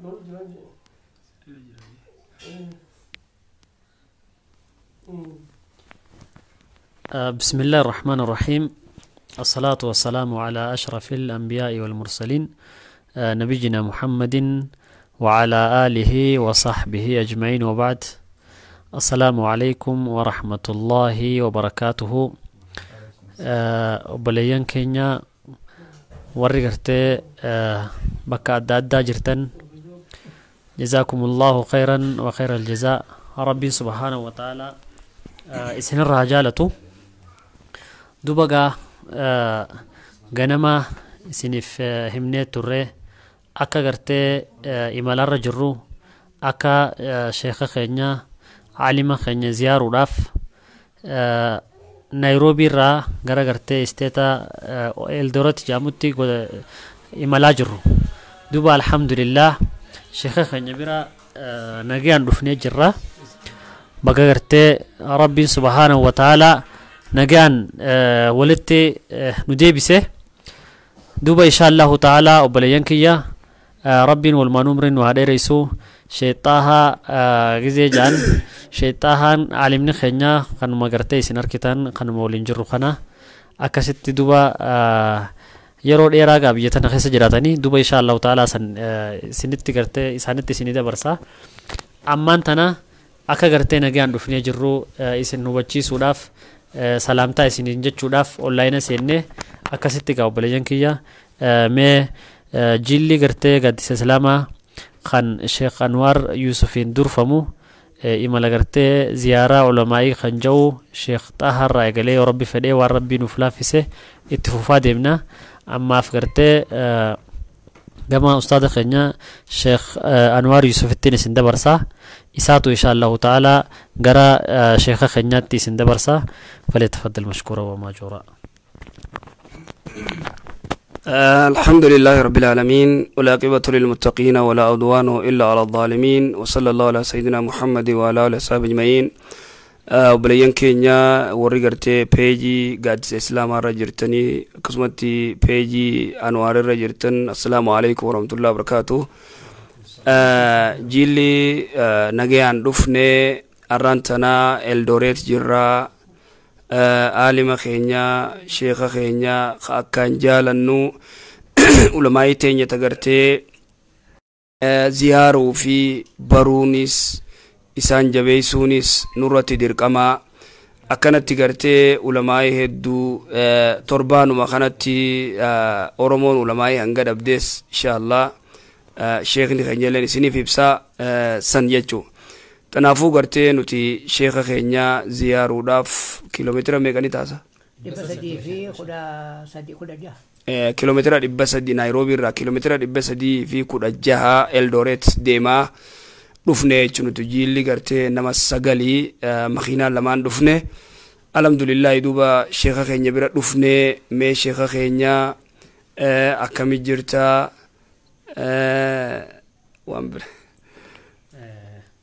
بسم الله الرحمن الرحيم، الصلاة والسلام على أشرف الأنبياء والمرسلين، نبينا محمد وعلى آله وصحبه أجمعين، وبعد. السلام عليكم ورحمة الله وبركاته. Obboleeyyan keenya warri gartee bakka adda addaa jirtan، جزاكم الله خيرا وخير الجزاء. ربي سبحانه وتعالى isinirraa jaalatu. Duba gaa ganama isiniif himnee turre akka gartee imalarra jirru, akka sheeka keenya, caalima keenya ziyaaruudhaaf Naayiroobii irraa gara gartee isteeta Eldoret jedhamutti imalaa jirru. Duba alhamdulillah sheeka keenya bira nagayaan dhufnee jirra. Baga gartee rabbiin سبحانه وتعالى nagayaan walitti nu deebise. Duba insha allahu ta'ala obboleeyyan kiyya, rabbiin walumaan umriin nu haa dheereysu. Sheexaahaa gizee jedhan, sheexaahaan aalimni keenya kanuma gartee isin arkitan, kanuma waliin jirru kana. Akkasitti duba yeroo dheeraa gaa biyya tana keessa jiraatanii. Duba insha allahu ta'ala san isinitti gartee isaanitti isinii dabarsa. Ammaan tana akka gartee nagayaan dhufnee jirru isin hubachiisuudhaaf, salaamtaa isiniin jechuudhaaf onlaayina seennee. Akkasitti gaa obboleeyyan kiyya, mee jilli gartee gaaddisa islaamaa kan Sheekh Anwaar Yuusufiin durfamu imala gartee ziyaaraa ulamaa'ii kan jedhu Sheekh Xaharraa eegalee, yoo rabbi fedhee, waan rabbii nuuf laaffise itti fufaa deemna. Ammaaf gartee gama ustaada keenya Sheekh Anwaar Yuusufittiin isin dabarsa. Isaatu insha allahu ta'ala gara sheekha keenyaatti isin dabarsa. فليتفضل مشكورا ومأجورا. الحمد لله رب العالمين، والعاقبة للمتقين، ولا عدوان إلا على الظالمين، وصلى الله على سيدنا محمد وعلى آله وصحبه أجمعين. Obboleeyyan keenya warri gartee peejii gaaddisa islaamaa irra jirtanii, akkasumatti peejii Anwaar irra jirtan، السلام عليكم ورحمة الله وبركاته. Jilli nagayaan dhufne. Arraan tana Eldoreet jirra. Aalima keenya, sheeka keenya ka akkaan jaalannu, ulamaayii teenya tagartee ziyaaruu fi baruunis isaan jabeessuunis nurratti dirqamaa. Akkanatti gartee ulamaayii hedduu torbaanuma kanatti Oromoon ulamaayii hanga dhabdees, insha Allah sheekni keenya illeen isiniif ibsaa san jechuu. Kanaafuu gartee nuti sheeka keenya ziyaaruudhaaf kiiloomeetira meeqani taasa? 316, 16. Kiiloomeetira 300, Naayiroobii irraa kiiloomeetira 316 Eldoret deemaa dhufne jechuun. Nuti jiilli gartee nama sagalii makiinaa lamaan dhufne. Alhamdulillahi, duuba sheeka keenya bira dhufne. Mee sheeka keenya, akkami jirta? Waan bira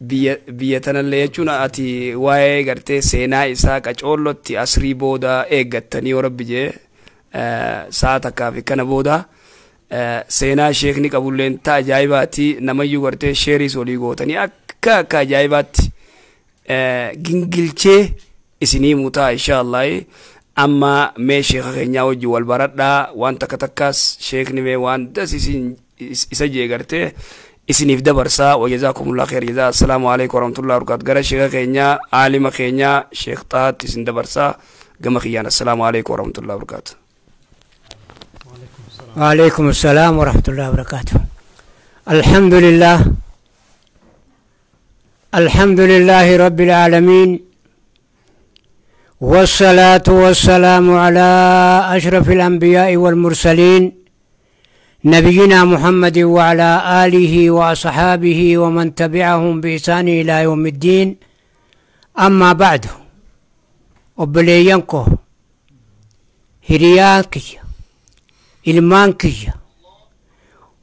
biyya tanallee jechuun ati waa'ee gartee seenaa isaa qacoollotti asrii booda eeggattanii, yoo rabbi jee, sa'a takkaa fi kana booda seenaa sheekni qabulleen ta ajaa'ibaati. Namayyuu gartee sheeriis olii gootanii akka ajaa'ibaatti gingilchee isinii mutaa insha Allah. Amma mee sheeka keenyaa wajji wal baradhaa. Waan takka takkaas sheekni mee waan das isin isa jee gartee isiniif dabarsaa. وجزاكم الله خير جزاء. السلام عليكم ورحمة الله وبركاته. Gara sheeka keenyaa, aalima keenyaa, sheek Xahaatti isin dabarsaa gama kiyyaan. السلام عليكم ورحمة الله وبركاته. وعليكم السلام ورحمة الله وبركاته. الحمد لله، الحمد لله رب العالمين، والصلاة والسلام على أشرف الأنبياء والمرسلين، نبينا محمد وعلى آله وأصحابه ومن تبعهم بإحسان إلى يوم الدين. أما بعد، obboleeyyan koo، hiriyaa kiyya، ilmaan kiyya،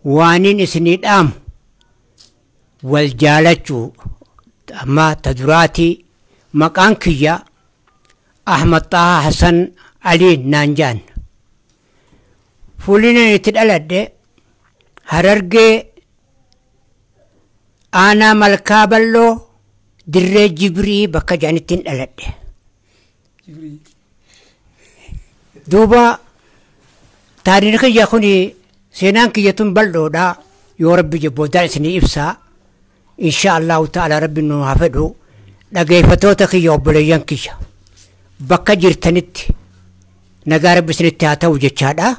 waanin isinii dhaamu wal jaalachuu. Amma ta duraatii maqaan kiyya Ahmad Xahaa Hassan Alii naan jaan. Fuulli itti dhaladhe Harargee. Aanaa Malkaa Bal'oo Dirree Jibrii bakka jedhanittiin dhaladhe. Duuba taariikni kiyya kun seenaan kiyya tun bal'oodha yoo rabbi jebboodaan isinii ibsaa insha Allahu ta'ala rabbi nu haa fedhu dhageeffatoota kiyya obboleeyyan kiyya bakka jirtanitti nagaa rabbi isinitti haa ta'u jechaadha.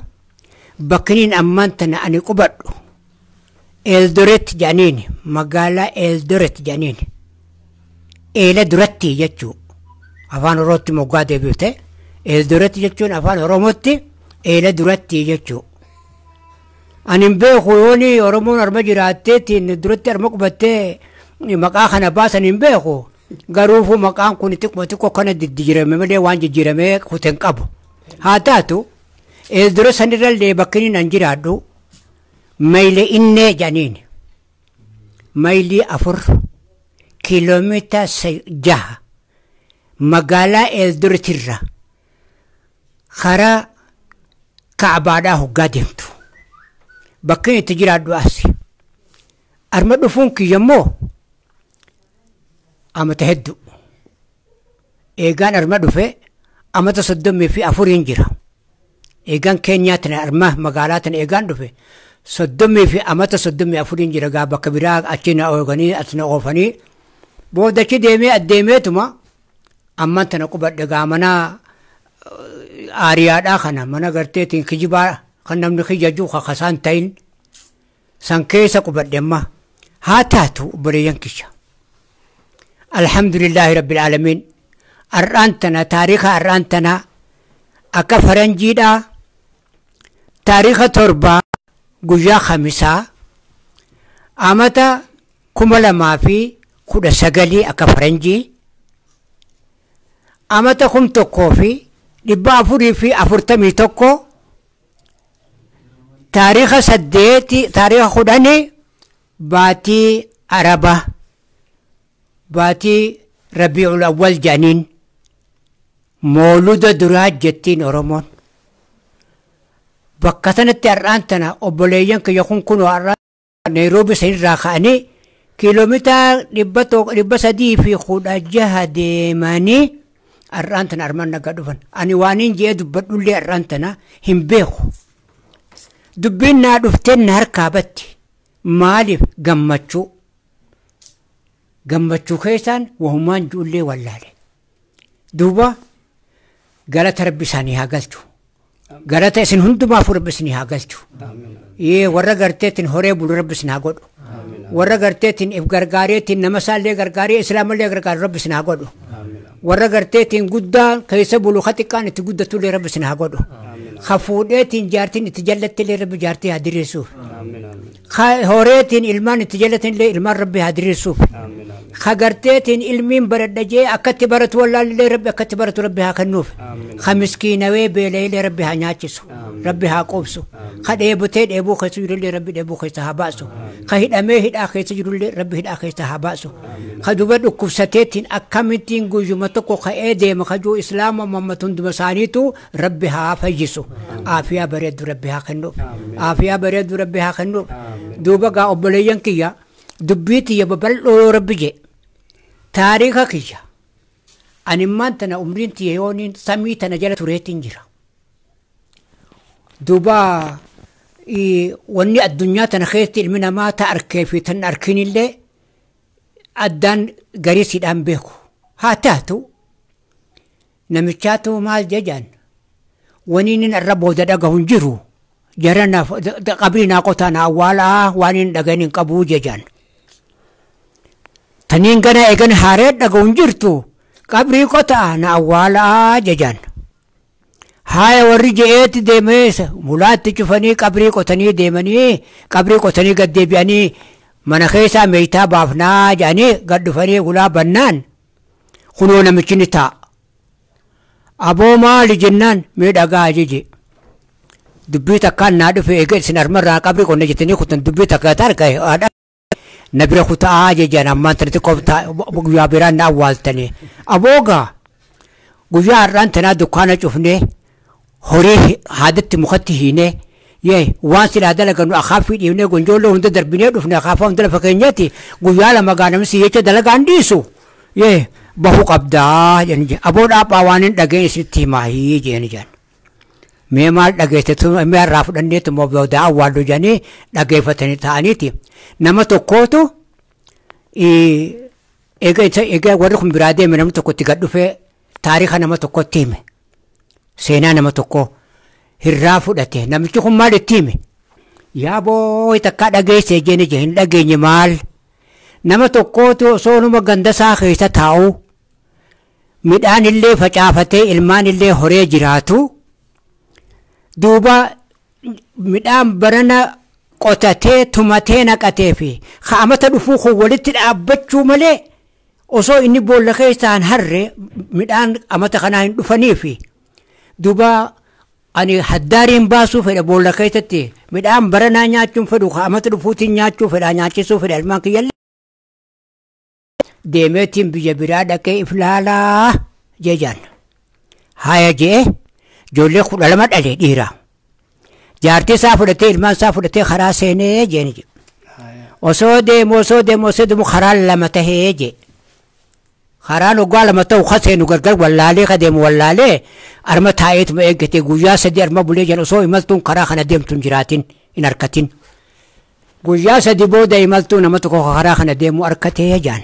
Bakkiniin ammaan tana ani qubadhu Eldoret jedhaniin magaalaa Eldoret jedhaniin eela duratti jechuu afaan Oromootti moggaa deebifte Eldoret jechuun afaan Oromootti eela duratti jechuu. Ani hin beeku yooni Oromoon arma jiraatteetiin duratti arma qubattee maqaa kana baasan hin beeku garuufu maqaan kun xiqqoo xiqqoo kana jijjiirame malee waan jijjiiramee kute hin qabu. Haa taatu Eldoret sanirrallee bakkiniin an jiraadhu maayilii innee jedhaniin maayilii 4 kiiloomeetira 6 magaalaa Eldoretirra karaa Kaabaadhaa hoggaa deemtu. Bakki itti jiraadhu asi. Arma dhufuun kiyya immoo amata hedduu. Eegaan arma dhufe amata 34 jira. Eegaan Keenyaa tana arma magaalaa tana eegaan dhufe 30 fi amata 34 jira gaa bakka biraa achi na ooganii as na oofanii boodachi deemee addeemeetuma amman tana qubadhe gaa mana aariyaadhaa kana mana garteetiin kijibaa kan namni kijaju kakasaan ta'in san keessa qubadhe amma haa taatu obboleeyyan kiyya. Alhamdulillaahi rabbil aalamiin har'aan tana taariika har'aan tana akka faranjiidhaa taariika 7 guyyaa Khamisaa amata 2019 akka faranjii amata 1441 taariika 8 taariika 10 baatii Araba baatii Rabiicul Awwal jedhaniin mooluda duraa jettiin Oromoon. Bakka sanatti har'aan tana obboleeyyan kiyya kun kunoo har'aan Naayiroobii sanirraa ka'anii kiiloomeetira 316 deemanii har'aan tana armaan nagaa dhufan. Ani waaniin je'ee dubbadhullee har'aan tana hin beeku. Dubbiin naa dhufteen na harkaa batti. Maaliif gammachuu? Gammachuu keessaan wahumaan ji'ullee wallaale. Duuba galata rabbi isaanii haa galchu. Galata isin hundumaaf rabbi isinii haa galchu. Warra garteetiin horee bulu rabbi isin haa godhu. Warra garteetiin if gargaareetiin nama isaallee gargaaree islaamallee gargaaru rabbi isin haa godhu. Warra garteetiin guddaa keessa bulu ka xiqqaan itti guddatullee rabbi isin haa godhu. Ka fuudheetiin jaartiin itti jallattillee rabbi jaartii haa diriirsuuf. Ka horeetiin ilmaan itti jallatanillee ilmaan rabbi haa diriirsuuf. Ka garteetiin ilmiin baradha jee akkatti baratu wallaalillee rabbi akkatti baratu rabbi haa kennuuf. Ka miskiinawee beela'illee rabbi haa nyaachisu. Rabbi haa quubsu. Ka dheebotee dheebuu keessa jirullee rabbi dheebuu keessa haa baasu. Ka hidhamee hidhaa keessa jirullee rabbi hidhaa keessa haa baasu. Ka duba dhukkubsateetiin akkamittiin guyyuma tokko ka'ee deema ka jiru islaama Muhammad hunduma isaaniitu rabbi haa fayyisu. Aafiyaa bareeddu rabbi haa kennuuf. Aafiyaa bareeddu rabbi haa kennuuf. Duuba gaa obboleeyyan kiyya dubbii tiyya babal'oo yoo rabbi jee taariika kiyya ani immaan tana umriin tiyya yooniin samii tana jala tureetiin jira. Duuba wanni addunyaa tana keessatti ilmi namaa ta arkee fi tan arkinillee addaan gariisiidhaan beeku. Haa taatu namichaatu maal jejaan wani inni irra booda dhagahu hin jiru jara qabrii naa qotaa na awwaalaa waan inni dhagahin hin qabuu jejaan. Taniin gana eegan haaree dhagahu hin jirtu qabrii qotaa na awwaalaa jejaan. Haaya warri je'eetti deemee mulaatti cufanii qabrii qotanii deemanii qabrii qotanii gad deebi'anii mana keessaa meeytaa baafnaa jedhanii gad dhufanii ulaa bannaan kunoo namichi ni taa'a. Aboo maali jennaan mee dhagaa jeje. Dubbii takkaan naa dhufe eega isin armarraa qabrii qonna jettanii kutan dubbii takka tarka na bira kutaa jejaan ammaan tanatti qoftaa guyyaa biraan na awwaaltanii. Aboogaa guyyaa har'aan tanaa dukkaana cufnee horii haadatti mukatti hiinee Yee waan silaa dalaganu akaafii dhiifnee gonjoolloo hunda darbinee dhufne akaafaa hunda lafa keenyatti guyyaa lama gaanamsi jecha dalagaan dhiisu. Yee bahuu qabdaa jedhani jedhan. Aboo dhaaphaa waan hin dhageen isinitti himaahii jedhani jedhan. Mee maal dhageesse mee irraa fudhanneetu booda awwaallu jedhanii dhageeffatanii ta'aniiti. Nama tokkootu eega warri kun biraa deeme namni tokko itti gad dhufee taariika nama tokkotti hime. Seenaa nama tokkoo hirraa fudhate. Namichi kun maal itti hime? Yaa booy takkaa dhageesse jeen ije hin dhageenye maal? Nama tokkootu osoo numa ganda isaa keessa taa'u midhaan illee facaafatee ilmaan illee horee jiraatu duuba midhaan barana qotatee tumatee naqatee fi ka'amata dhufuu kun walitti dhaabbachuu malee osoo inni boolla keessaan harre midhaan amata kanaa hin dhufanii fi duuba ani haddaariin baasuu fedha boolla keessatti midhaan baranaa nyaachuun fedhu ka'amata dhufuutiin nyaachuu fedha nyaachisuu fedha ilmaan kiyyallee. Deemeetiin biyya biraa dhaqee iflaalaa jejaan. Haya jee ijoollee 12 dhale dhiira. Jaartii isaa fudhatee ilmaan isaa fudhatee karaa seenee jeeni jedhe. Osoo deemu osoo deemu osoo deemu karaan lama tahee jee. Karaan hoggaa lama ta'u ka seenu gargar wallaalee ka deemu wallaalee arma taa'eetuma eeggate guyyaa 3 arma bulee jedhan osoo imaltuun karaa kana deemtu hin jiraatin hin harkatin. Guyyaa 3 booda imaltuu nama tokko karaa kana deemu harkatee jaan.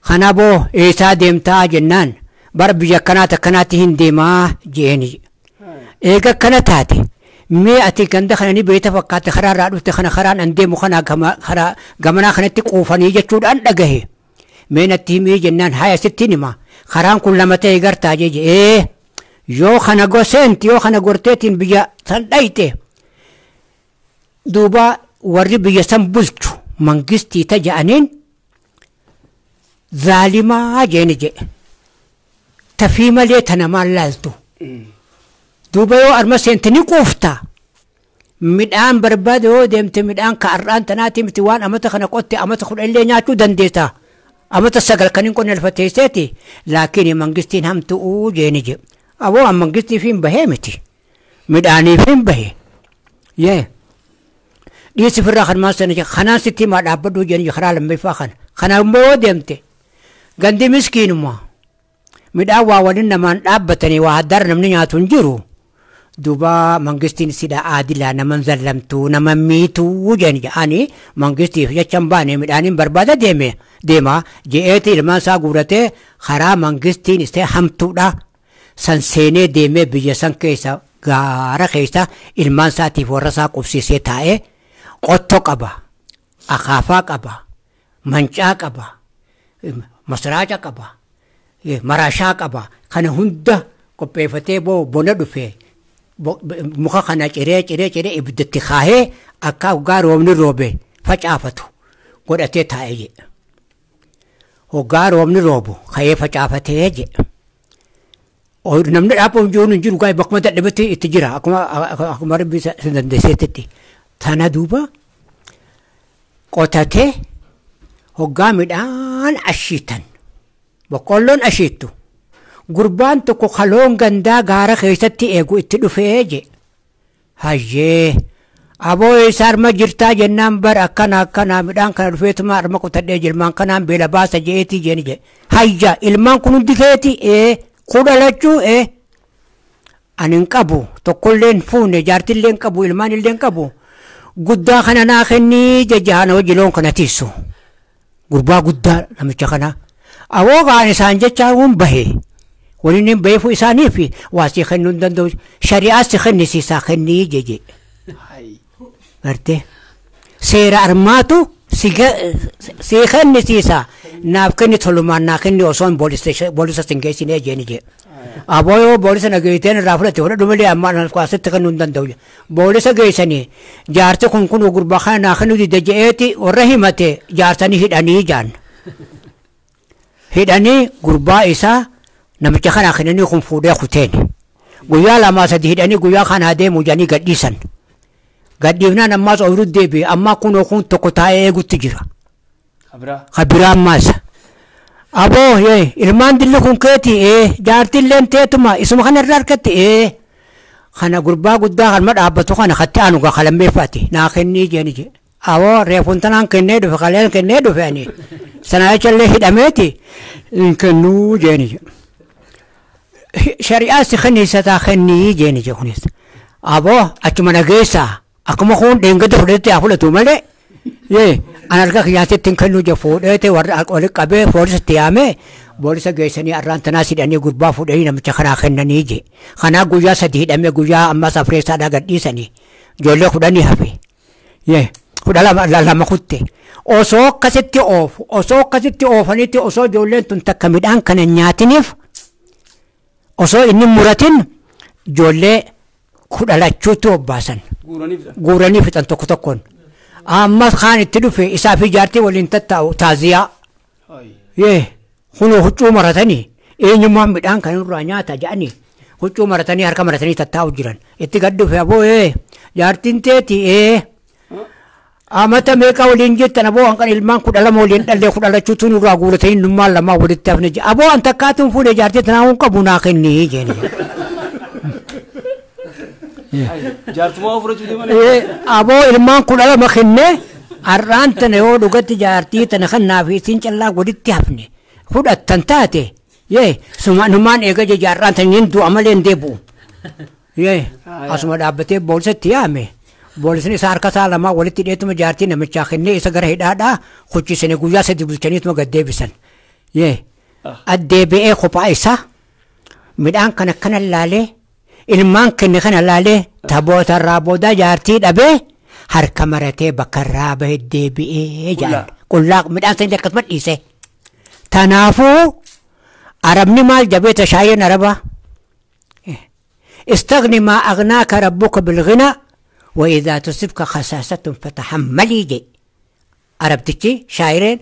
Kana boo eessaa deemtaa jennaan bara biyya akkanaati akkanaatti hin deemaa jeeni. Eega akkana taate mee ati ganda kana ni beekta fakkaate karaa irraa dhufte kana karaan an deemu kana karaa gamanaa kanatti quufanii jechuudhaan dhagahe. Mee natti himii jennaan haya sitti hima karaan kun lama ta'e gartaa jee ee yoo kana goseenti yoo kana gorteetiin biyya san dhayte duuba warri biyya san bulchu mangistii taja'aniin zaalimaa jeeni jedhe. Tafii malee tana maal laaltu. Duuba yoo arma seente ni quufta. Midhaan barbaade yoo deemte midhaan ka har'aan tanaati miti waan amata kana qotte amata 10 illee nyaachuu dandeessa. Amata 9 kan hin qonne lafa teesseeti. Laakiin mangistiin hamtu'uu jeeni jedhe. Aboo an mangistiif hin bahee miti. Midhaaniif hin bahe. Yee. Dhiisi firraa kan maal sana jedhe kanaan sitti himaa dhaabbadhuu jeeni karaa lammaffaa kana. Kana immoo yoo deemte gandi miskiinuma midhaan waa waliin namaan dhaabbatanii waa haddaara namni nyaatu hin jiru. Duuba mangistiin sidha aadilaa naman zallamtuu naman miituu jeeni jedhanii mangistiif jecha hin baane midhaaniin barbaada deeme deema je'eeti ilmaan isaa guuratee karaa mangistiin isee hamtuudha. San seenee deemee biyya san keessa gaara keessa ilmaan isaatiif warra isaa qubsiisee taa'ee qottoo qaba, akaafaa qaba, mancaa qaba, masraaca qaba, maraashaa qaba. Kana hunda qopheeffatee boo bona dhufe muka kana ciree ciree ciree ibiddatti kaahee akka hoggaa roobni roobe facaafatu godhatee taa'ee jedhe. Hoggaa roobni roobu ka'ee facaafatee jedhe. Namni dhaabbamu jiru hin jiru gaa'e bakkuma dadhabetti itti jira akkuma rabbi isa dandeesseetti. Tana duuba qotatee hoggaa midhaan ashiitan boqqolloon ashiittu gurbaan tokko kaloon gandaa gaara keessatti eegu itti dhufee je. Hayyee aboo eessa arma jirtaa jennaan bar akkana akkana midhaan kana dhufeetuma arma qotadhee jilmaan kanaan beela baasa je'eetii jeeni je. Hayya ilmaan kun hundi keeti ee kudha lachuu ee ani hin qabu tokkollee hin fuune jaartillee hin qabu ilmaan illee hin qabu. Guddaa kana naa kennii jajjaana hojii loon kana tiisu. Gurbaa guddaa namicha kana. Awoo gaan isaan jecha waan bahe. Waliin hin baheefu isaaniif waa si kennuu hin danda'u. Shari'aa si kennisiisaa kennii jeje. Gartee seera armaatu si kennisiisaa. Naaf kenni tolumaan naa kenni osoo hin boolisa sin geessinee jeeni jee. Aboo yoo boolisa na geessiteen irraa fudhate fudhadhu malee amma asitti kennuu hin danda'u. Boolisa geessanii jaarsi kun kun gurbaa kana naa kennuu dide je'eeti warra himate jaarsanii hidhanii jaan. Hidhanii gurbaa isaa namicha kana kennanii kun fuudhee kuteen. Guyyaa 2 3 hidhanii guyyaa kana deemu jedhanii gadhiisan. Gadhiifnaan ammaas ooyiruu deebi'e ammaa kunoo kun tokko taa'ee eegutti jira. Kabiraa ammaas. Aboo yee ilmaan dilli kun keeti ee jaartilleen teetuma isuma kana irraa harkatti ee Kana gurbaa guddaa kan dhaabbatu kana katti aanu gaa kalammeeffaati. Naa kennii jeeni je. Awoo reefuun tanaan kennee dhufe kaleen kennee dhufe ani. Sana jechallee hidhameeti hin kennuu jeeni je. Shari'aa si kenniisataa kennii jeeni je kunis. Aboo achuma nageessaa akkuma kun dheengada fudhatetti haa fudhatu malee. Yee an harka kiyyaatitti hin kennuu je fuudheete warra walitti qabee poolisatti yaamee boolisa geessanii arraan tanaas hidhanii gurbaa fuudhanii namicha kanaa kennanii je. Kanaa guyyaa 3 hidhamee guyyaa ammas afreessaadhaa gadhiisanii ijoollee 10 hafe. Yee 12 kutte. Osoo akkasitti oofu osoo akkasitti oofanitti osoo ijoolleen tun takka midhaan kana nyaatiniif osoo inni muratin ijoollee 12 obbaasan. Guuranii fixan tokko tokkoon. Ammas kaan itti dhufe isaa fi jaartii waliin tattaa'u taaziyaa. Yee kunoo huccuu maratanii eenyummaan midhaan kan irraa nyaata jedhanii huccuu maratanii harka maratanii tattaa'u jiran. Itti gad dhufe aboo jaartiin teeti amata meeqa waliin jettan aboo hanqan ilmaan 12 waliin dhallee 12 nurraa guuratanii nummaan lamaa walitti hafne jedhe. Aboo an takkaatuun fuudhee jaartii tanaa hun qabu naa kennii jeeni. Jaartumaa fudhachuu deeman. Aboo ilmaan 12 kennee har'aan tana yoo dhugatti jaartii tana kannaa fi isiin callaa walitti hafne fudhattan taate yee numaan eega jecha har'aan tana hin du'a malee hin deebi'u. Yee asuma dhaabbatee boolisatti yaame. Boolisni isaa harka isaa lamaa walitti hidheetuma jaartii namichaa kennee isa gara hidhaadhaa kuchisanii guyyaa 3 bulchaniituma gad deebisan. Yee addeebi'ee kophaa isaa midhaan kana kana laalee ilmaan kenne kana laalee tabootarraa booda jaartii dhabee harka maratee bakka irraa bahee deebi'ee jedhan. Qullaa midhaan sanii akkasuma dhiise. Tanaafuu arabni maal jabeeta shaayeen arabaa? Istagni maa agnaaka rabbuka bilghina وإذا تصبك خساسة فتحملي جي. عربتك شاعرين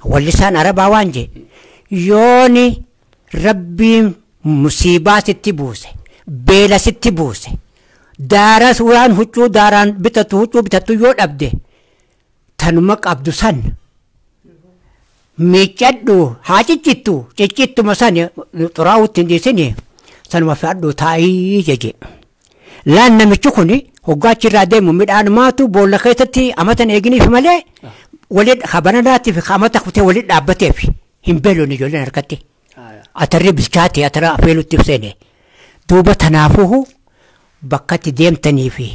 واللسان عربا وانجي يوني ربي مصيبات التبوسة بيلا ستبوسة دارس وران هجو داران بتتو هجو بتتو يون أبده تنمك أبدو سن ميجدو حاجة جتو جتو مساني تراو تندي سن وفعلو تاي جي لأن نمشكوني هقاتش راديم ومدان ماتو بولا خيتتي أمتن إجني في ملء ولد خبرنا راتي في خامته خبته ولد أبته في هم بلو نجولين هركتي أتري بالشاتي أترى أفيلو تفسيني دوبة تنافوه بكتي ديم تني في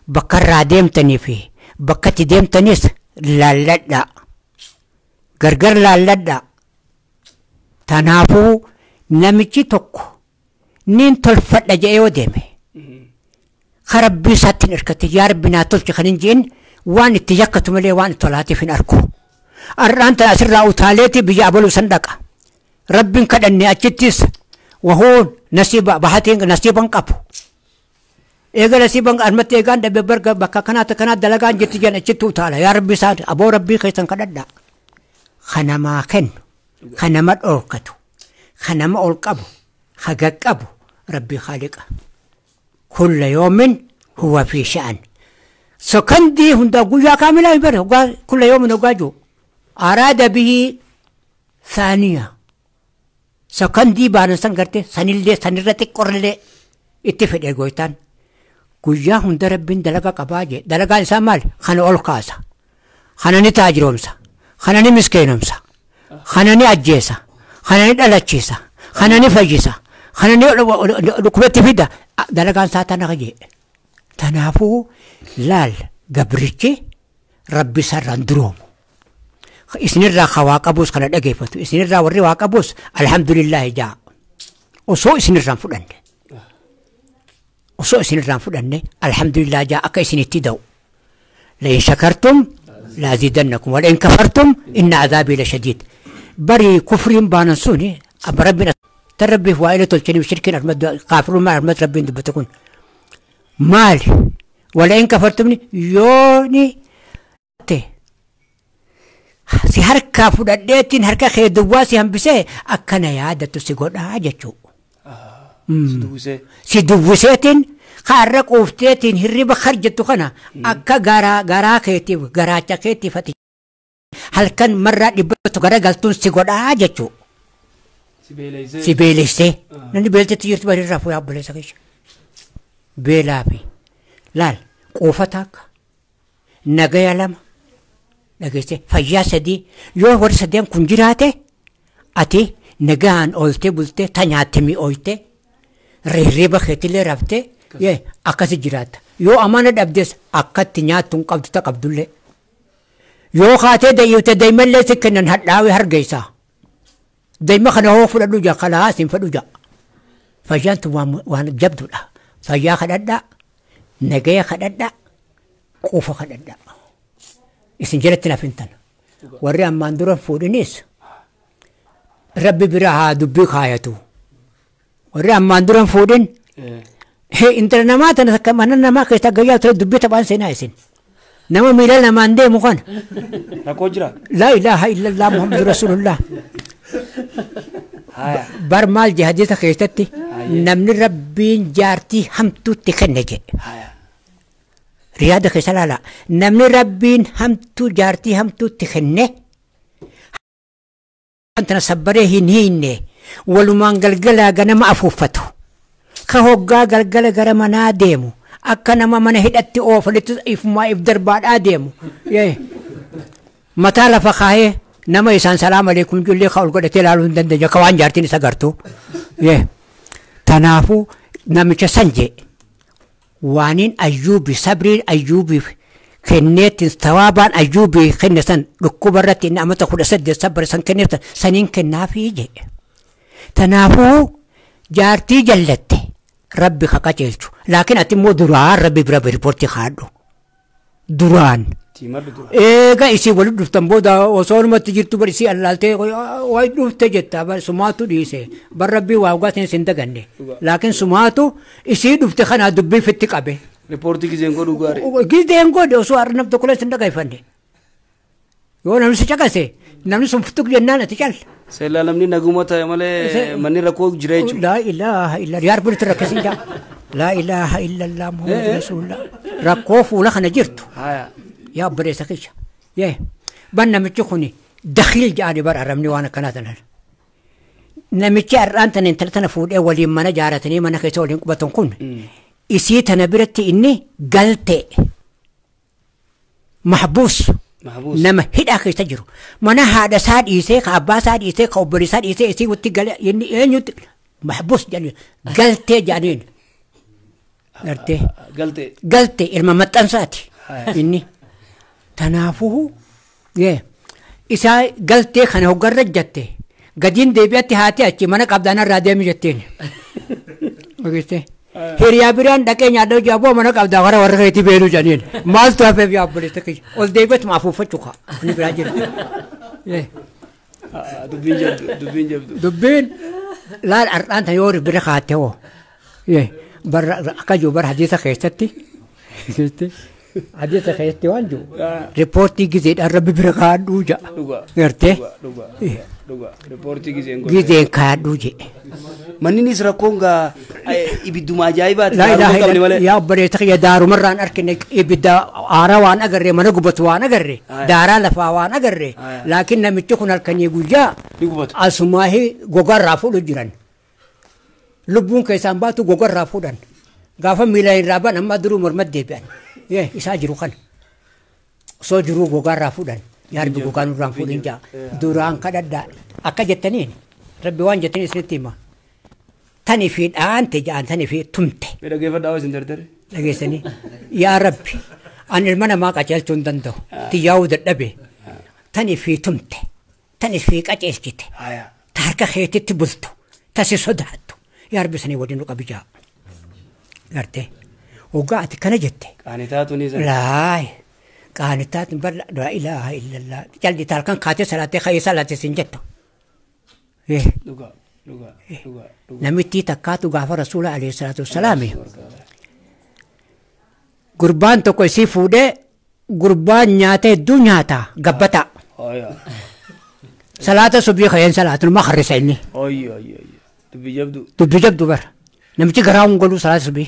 بكر راديم تني في بكتي ديم تنيس لا لا لا غرغر لا لا لا تنافو نمشي توك نين تلفت لجأ وديمه خرب بيساتين إركتي يا ربي ناتولش خننجين وان اتجاكتو ملي وان طلعتي فين أركو أرانت أسر أوتاليتي بيجابلو صندقة ربي كدني أجتس وهو نصيب بحاتين نصيبا قبو إيجا نصيبا أرمت إيجان دبي برغ بكا كنات كنات دلقان جتجان أجتو تعالى يا ربي سات أبو ربي خيسن كدنا خنما خن خنما أوركتو خنما أوركبو خجك أبو ربي خالقه كل يوم هو في شأن سكندي هندا قويا كاملة يبره كل يوم نقاجو أراد به ثانية سكندي بارنسان قرتي سنيل سنيرتك قرلة اتفق الجويتان قويا هندا ربين دلقا قباجة دلقا إنسان مال خنا أولكاسا خنا نتاجرومسا خنا نمسكينومسا خنا نأجيسا خنا ندلتشيسا خنا نفجيسا خنا نكبت فيدا دلقان ساتنا غجي تنافو لال قبرتي ربي سران دروم إسنرا خواقبوس خنا دقيفتو إسنرا وري واقبوس الحمد لله جاء وصو إسنرا فلان وصو إسنرا فلان الحمد لله جاء أكا إسنتي لئن شكرتم لأزيدنكم ولئن كفرتم إن عذابي لشديد بري كفر بانسوني أب ربنا تربي فوائله تلشني وشركين أرمد كافرون ما أرمد ربي دبتكون مال ولئن كفرتمني يوني تي سي هركا فددتين هركا خي دواسي هم بسه أكنا يا تسيقول حاجة شو سي دوسيتين خارق أوفتيتين هرب خرجت خنا أكا غارا غارا خيتي غارا تخيتي فتي هل كان مرة دبتو غارا قالتون سيقول حاجة شو سيبيليسي نني بيلتي تيجي تباري رافو يا بلي سكيش Beelaa fi laal quufa takka nagaya lama dhageesse fayyaa sadii yoo warri sadeen kun jiraate ati nagaan ooltee bultee ta nyaatte mi'ooyte hirriba keetillee raftee akkasi jiraatta. Yoo amana dhabdes akkatti nyaattu hin qabdu ta qabdullee. Yoo kaatee dayyute daymallee si kennan hadhaawee hargeysaa. Dayma kana hoo fudhadhu jaa kalaa siin fedhu jaa. Fayyaan tun waan jabduudha. Fayyaa kadhadhaa, nagaya kadhadhaa, quufa kadhadhaa. Isin jalatti naaf hin tana. Warri ammaan dura fuudhinis rabbi bira haa dubbii kaayatu. Warri ammaan dura fuudhin intala namaa tana takka mana namaa keessa gayyaa ture dubbii taphaan seenaa isin. Nama miila namaan deemu kana. Rakkoo jira. Laa ilaaha illallah Muhammadu Rasulullah. Bar maal je hadiisa keessatti namni rabbiin jaartii hamtuutti kenne jedhe. Riyaada keessa laala. Namni rabbiin hamtuu jaartii hamtuutti kenne tana sabbaree hin hiinne walumaan galgalaa ganama afuuffatu. Ka hoggaa galgala gara manaa deemu akka nama mana hidhatti oofanitti ifumaa if darbaadhaa deemu. Mataa lafa kaayee nama isaan salaam aleekum jullee ka ol godhatee ilaaluu hin dandeenye akka waan jaartiin isa gartuu. Tanaafuu namicha san jee waaniin ayyuubi sabriin ayyuubiif kenneetti tawaabaan ayyuubii kenne san dhukkuba irratti inni amata 18 sabbare san kenneef saniin kennaafii jee. Tanaafuu jaartii jallatte rabbi ka qajeelchu laakiin ati immoo duraan rabbi bira riipoortii kaadhu duraan. Eega isii walitti dhuftan booda osoo namatti jirtu bar isii allaaltee wayi dhufte jetta bar sumaatu dhiise bar rabbii waa dhugaatiin isin daganne laakiin sumaatu isii dhufte kanaa dubbii fitti qabe. Riipoortii gizeen godhu gaarii. Gizeen godhe osoo har'a nam tokko isin dhaggeeffanne. Yoo namni si caqase namni sun fituq jennaan ati calla. Seelaa namni naguma ta'e malee manni rakkoo jira jechuudha. Laa ilaaha illa yaa rabbi nuti rakkisiin jaa. Laa ilaaha illallah Muhammadu Rasulullah. Rakkoo fuula kana jirtu. Yaa obboleessa kiyya. Yee ban namichi kuni dakhiil jedhanii bara arabni waan akkanaa tanan. Namichi har'aan tana intala tana fuudhee waliin mana jaaratanii mana keessa waliin qubatan kun isii tana biratti inni galtee mahbuus nama hidhaa keessa jiru. Mana haadha isaa dhiisee ka abbaa isaa dhiisee ka obboleessa isaa dhiisee isii walitti galee inni eenyutti mahbuus jedhanii galtee jedhaniin. Galtee. Galtee ilma maxxansaati inni. Tanaafuu isaa galtee kana hoggarra jatte gadiin deebi'atti haati achi mana qabdaan irraa deemi jetteen. Hiriyaa biraan dhaqee nyaadhoo jaaboo mana qabdaa warra warra keetii beeluu jedhaniin maaltu hafeef yaa obboleessa kiyya ol deebi'atuma afuuffachuu ka'a inni biraa jira. Dubbiin jabdu dubbiin jabdu. Dubbiin laal har'aan tan yoo bira kaatte hoo barra akka jiru bara hadiisa keessatti. Hadiisa keessatti waan jiru riipoortii gizeedhaan rabbi bira kaadhuu ja'a. Gartee? Riipoortii gizeen godhe. Gizeen kaadhuu jedhe. Manninis rakkoon gaa ibidduma ajaa'ibaati. Laa ilaaha illallah yaa obboleessa kiyya daarumarraan argine ibidda aaraa waan agarre mana gubatu waan agarre daaraa lafaa waan agarre laakiin namichi kun halkanii guyyaa asumaahi gogarraa fuudhu jiran. Lubbuun keessaan baatu gogarraa fuudhan. Gaafa miila irraa ban amma duruu mormatti deebi'an. Isaa jiru kana. Osoo jiruu gogaarraa fuudhan. Yaa rabbi gogaa nurraan fuudhin jaa. Duraan kadhadhaa. Akka jettaniin rabbi waan jettaniin isinitti hima. Tani fi dhaante ja'an tani fi tumte. Dhaggeeffadhaa isin dardare. Dhageessanii. Yaa rabbi ani ilma namaa qajeelchuu hin danda'u. Tiyyaa'uu dadhabe. Tani fi tumte. Tani fi qajeelchite. Ta harka keetitti bultu. Ta si sodaattu. Yaa rabbi sanii waliin nu qabi jaa. Gartee. Hoggaa ati kana jette. Qaanitaatu ni sana. Laay. Qaanitaatu bar laa ilaaha illallah. Jalli halkan kaatee salaatee ka'ee salaatee siin jettu. Dhugaa dhugaa dhugaa. Namitti takkaatu gaafa rasuula alayhi salaatu wassalaami. Gurbaan tokko isii fuudhee gurbaan nyaata hedduu nyaata gabbata. Salaata subii ka'een salaatu nama harrisa inni. Dubbii jabdu. Dubbii jabdu bara. Namichi garaa hin godhu salaata subii.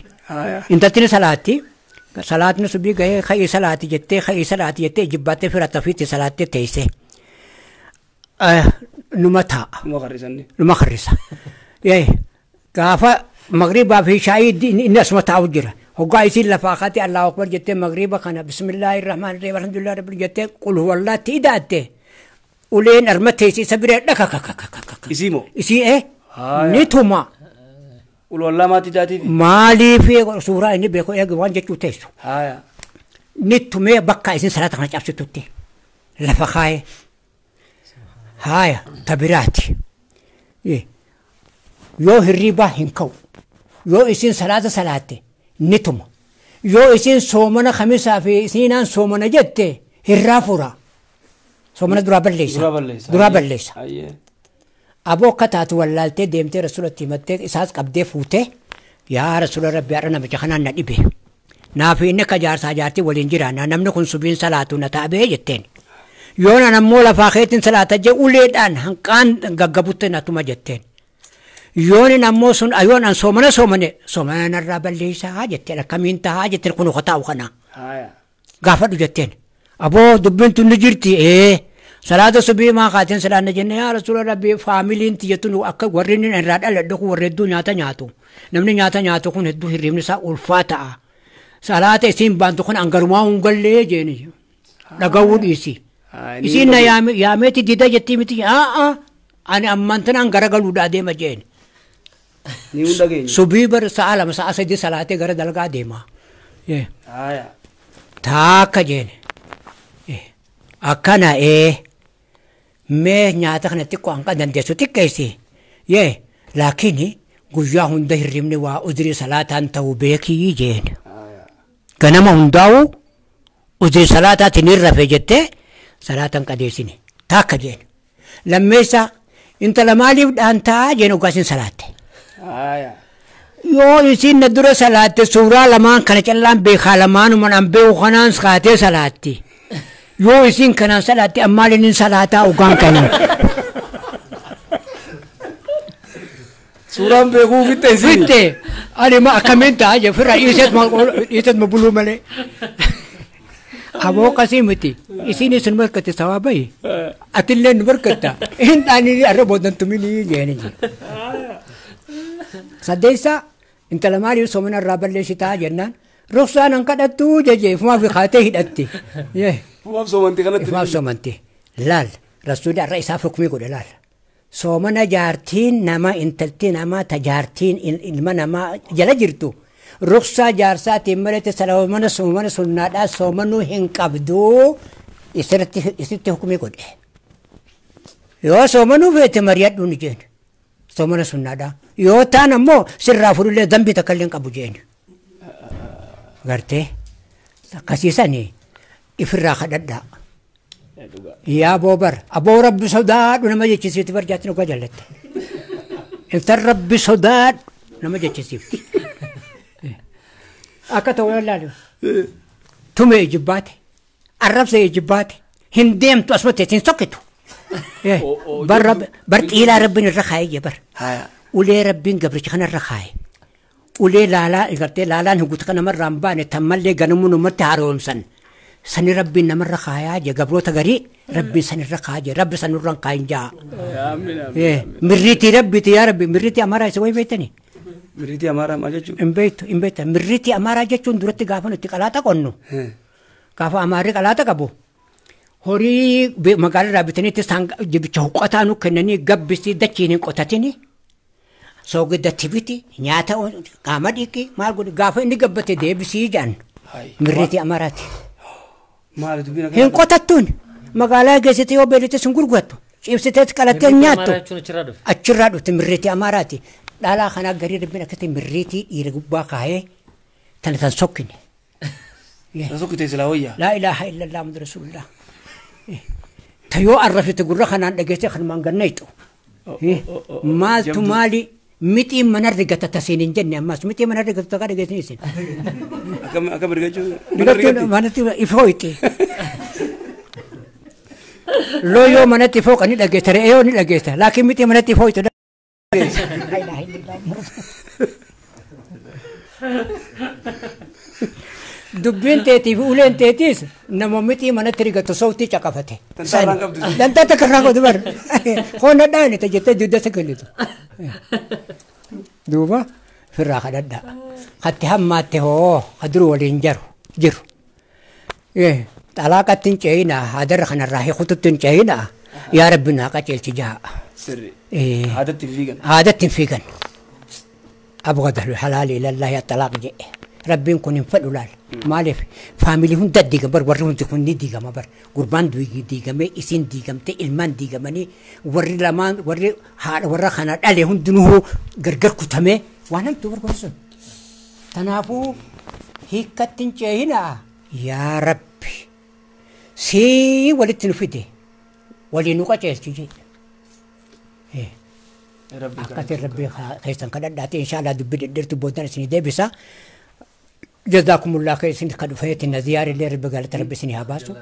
Intaltini salaatti salaatni subii gahee ka'ii salaati jettee ka'ii salaati jettee jibbaattee fira ofiitti salaattee teessee. Numa taa'a. Numa harrisanni. Numa harrisa. Gaafa Magriibaa fi shaayii inni asuma taa'u jira. Hoggaa isiin lafaa kaatee Allahu Akbar jettee magriiba kana bismillaahi rahmaani rahiim alhamdulillahi rabbil jettee qul huwallaatti ida'atte uleen arma teessi isa biree dhaka kaka kaka. Isii moo? Isii ni tuma. Ulwallaa maatii daatiif? Maaliif suuraa inni beeku eegi waan jechuu teessu. Haaya. Ni tumee bakka isin salaata kana cabsitutti lafa kaayee. Haaya tabiraati. Yoo hirribaa hin ka'u. Yoo isin salaata salaatte ni tuma. Yoo isin soomana khamisaa fi isinaan soomana jette hirraa fura. Soomana duraa balleessa. Duraa balleessa. Aboo akka taatu wallaaltee deemtee rasuulatti himattee isaas qabdee fuutee yaa rasuula rabbi har'a namicha kanaan na dhibe. Naaf inni akka jaarsaa jaartii waliin jiraanna namni kun subiin salaatu na taabee jetteen. Yoo nan ammoo lafaa keetiin salaata jee uleedhaan hanqaan gaggabutte na tuma jetteen. Yoon ammoo sun ayoon an soomana soomane soomana narraa balleessaa jetteen akkamiin tahaa jetteen kun hotaa'u kana. Gaafadhu jetteen. Aboo dubbiin tun ni jirti salaata subii maa kaateen salaanna jenne yaa rasuula rabbi faamiliin tiyyattu akka warri inni irraa dhaladhu kun warri hedduu nyaata nyaatu. Namni nyaata nyaatu kun hedduu hirribni isaa ulfaa ta'a. Salaata isiin baantu kun angarumaa hin gallee jeeni. Dhagawuu dhiisi. Isiin na yaameeti dida jettii miti ani ammaan tanaan garagaluudhaa deema jeeni. Ni hunda keenya. Subii bar sa'a 2 sa'a 3 salaatee gara dalgaa deema. Taakka jeeni. Akkana mee nyaata kana xiqqoo hanqa dandeessu xiqqeessi. Laakiin guyyaa hunda hirribni waa uzrii salaataan ta'uu beekii jeeni. Ganama hundaa'u uzrii salaataatiin hin rafe jettee salaataan qadeessine. Taakka jeeni. Lammeessa intala maaliif dhaantaa jeen oggaasin salaatte. Yoo isin na dura salaatte suuraa lamaan kana callaan beekaa lamaanumaan an beeku kanaan kaatee salaatti. Yoo isin kanaan salaatte ammaaliin hin salaataa ogaan kana. Suuraan beekuu fitte isin. Fitte ani ma akkamiin ta'a jee firra dhiiseet ma buluu malee. Aboo qasii miti isin isin barkatte sawaabayi atillee nu barkatta hin dhaanii arra boodan tuminii jeeni jee. Saddeessa intala maaliif soomana irraa balleessitaa jennaan ruksaan an kadhattuu jejee ifumaaf kaatee hidhatti. Ifumaaf soomanti kanatti. Ifumaaf soomanti laal rasuulli har'a isaaf hukumii godhe laal. Soomana jaartiin nama intalti namaa ta jaartiin ilma namaa jala jirtu. Ruksaa jaarsaatiin malete soomana soomana sunnaadhaa soomanuu hin qabdu isitti hukumii godhe. Yoo soomanuu feete mari'adhuu ni jeen soomana sunnaadhaa. Yoo taan ammoo sirraa fudhullee dambii takka illee hin qabu jeen. Gartee akkasiisanii ifirraa kadhadhaa. Yaa boobar aboo rabbi sodaadhu nama jechisiifti barjaatti dhugaa jallatte. Intal rabbi sodaadhu nama jechisiifti. Akka ta'u laalu tumee ijibbaate arrabsee ijibbaate hin deemtu asumatti hin sokkitu. Bar xiilaa rabbiin irra kaayee jee bar. Ulee rabbiin gabricha kana irra kaayee. Ulee laalaa gartee laalaan hin guutu namarraa hin baane tammallee ganamuu namatti haaromsan. Sani rabbiin namarra kaayaa jee gabroota garii rabbiin sanirra kaayee jee rabbi sanirra hin kaayin jaa. Mirriitii rabbiiti yaa rabbi mirriitii amaaraa isa wayi beektanii. Mirriitii amaaraa maal jechuun? Hin beektu hin beekta mirriitii amaaraa jechuun duratti gaafa nuti qalaaxa qonnu. Gaafa amaarri qalaaxa qabu horii magaalaa irraa bitaniitti jibicha huqqataa nu kennanii gabbisii dachiin hin qotatini. Soogidda tibiti nyaata qaama dhiqi maal godhi gaafa inni gabbate deebisii jedhan mirriitii amaaraati. Maali dubbiin akkana? Hin qotattuun magaalaa geessite yoo beelite sun gurgurattu cibsitees qalattee nyaattu achirraa dhufte mirriitii amaaraati. Dhalaa kanaa garii rabbiin akkasitti mirriitii dhiira gubbaa kaayee tana tan sokkine. Tan sokkite silaa wayyaa. Laa ilaaha illallah Muhammadu Rasuulullah. Ta yoo arrafite gurra kanaan dhageesse kanumaan gannayxu. Maaltu maali mixiin mana rigata tasiin hin jenne ammas mixii mana rigatu takka dhageessanii isin. Akkam rigachuu? Rigachuu manatti ifooyte. Looyoo manatti ifoo ni dhageessa re'ee ni dhageessa laakiin mixii manatti ifooyte. Dubbiin teetii fi uleen teetiis nama mixii manatti rigatu sowtii caqafate. Dantaa takka irraa qabdu bar. Hoona dhaani ta jettee dugda isa kennitu. Duuba Firraa kadhadhaa. Katti hammaatte hoo kaduru waliin jiru. Xalaaqatti hin ce'inaa haadarra kanarraa hiikututti hin ce'inaa yaa rabbi naa qajeelchi jaha. Sirri. Aadatti hin fiigan. Aadatti hin fiigan. Abghadul halaali ilallaahi axalaaq jedhe. Rabbiin kun hin fedhu laal. Maaliif faamilii hunda diigama bar warri hundi kun ni diigama bar gurbaan diigamee isiin diigamtee ilmaan diigamanii warri lamaan warri haadha warra kana dhale hundinuu gargar kutamee waan hamtuu barbaadu sun. Kanaafuu hiikkatti hin ce'inaa yaa rabbi sii walitti nu fide waliin nu qajeelchi jedhe. Akkasiin rabbi keessan kadhadhaate inshaallah dubbii dhedheertu boodan isinii deebisa. Jazaakumullah isin kan dhufeetti na ziyaarillee rabbi galata rabbi isinii haa baasu.